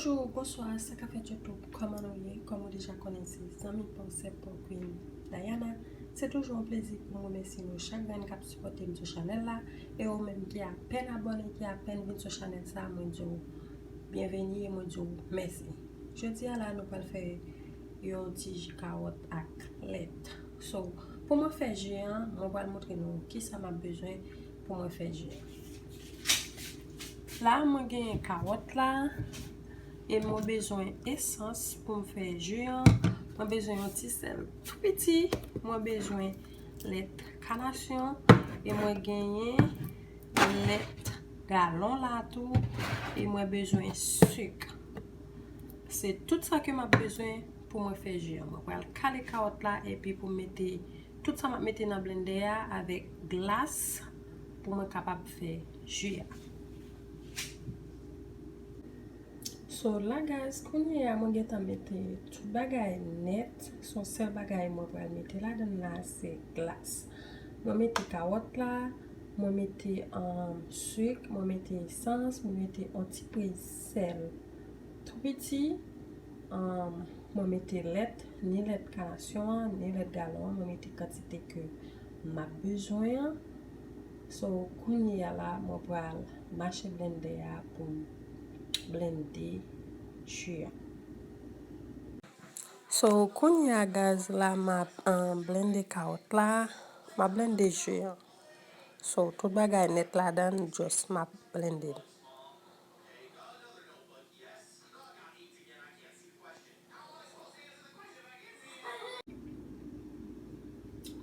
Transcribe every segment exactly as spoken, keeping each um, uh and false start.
Bonjou, bonswa, sa k ap fèt YouTube, kòman nou ye? Kòm ou deja konnen, se zanmi pa w, sè pa w, Queen Diana. Se toujou yon plezi pou m remèsye nou chak grenn k ap sipòte m sou chanèl la. E ou menm ki apèn abòne, ki apèn vin sou chanèl sa, mwen di w byenveni e mwen di w mèsi. Jodi a la, nou pral fè yon ti ji kawòt ak lèt. So, pou mwen fè ji an, mwen pral montre nou kisa m ap bezwen pou mwen fè ji an. La, mwen genyen kawòt la, e mwen bezwen esans pou m fè ji an. Mwen bezwen yon ti sèl tou piti, mwen bezwen lèt kanasyon, e mwen genyen lèt galon la tou, e mwen bezwen sik. Se tout sa ke m ap bezwen pou mwen fè ji an. Mwen pral kale kawòt la, epi pou m mete tout sa m ap mete nan blendè a avèk glas pou mwen kapab fè ji a. So la, guys, kounye a mwen gentan mete tout bagay nèt. Se yon sèl bagay mwen pral mete ladann la, se glas. Mwen mete kawòt la, mwen mete, um, sik, mwen mete esans, mwen mete yon ti priz sèl tou piti. Um, mwen mete lèt, ni lèt kanasyon an, ni lèt galon an, mwen mete kantite ke m ap bezwen an. So, kounye a la, mwen pral mache blendè a pou m blende ji an. So, kounye a, guys, la, m ap, um, blende kawòt la, m ap blende ji an. So, tout bagay nèt ladann, just m ap blende l.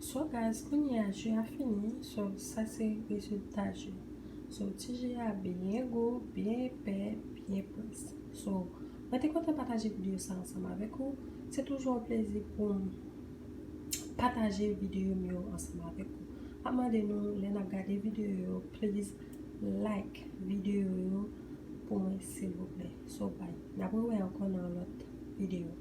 So, guys, kounye a ji a fini. So, sa se rezilta ji. So, ti ji a byen gwo, byen epè, byen près. So, mwen te kontan pataje videyo sa ansanm avèk ou. Se toujou yon plezi pou m pataje videyo m yo ansanm avèk ou. M ap mande nou, lè n ap gade videyo yo, please like videyo yo pou mwen, silvouplè. So, bye. N ap rewè ankò nan yon lòt videyo.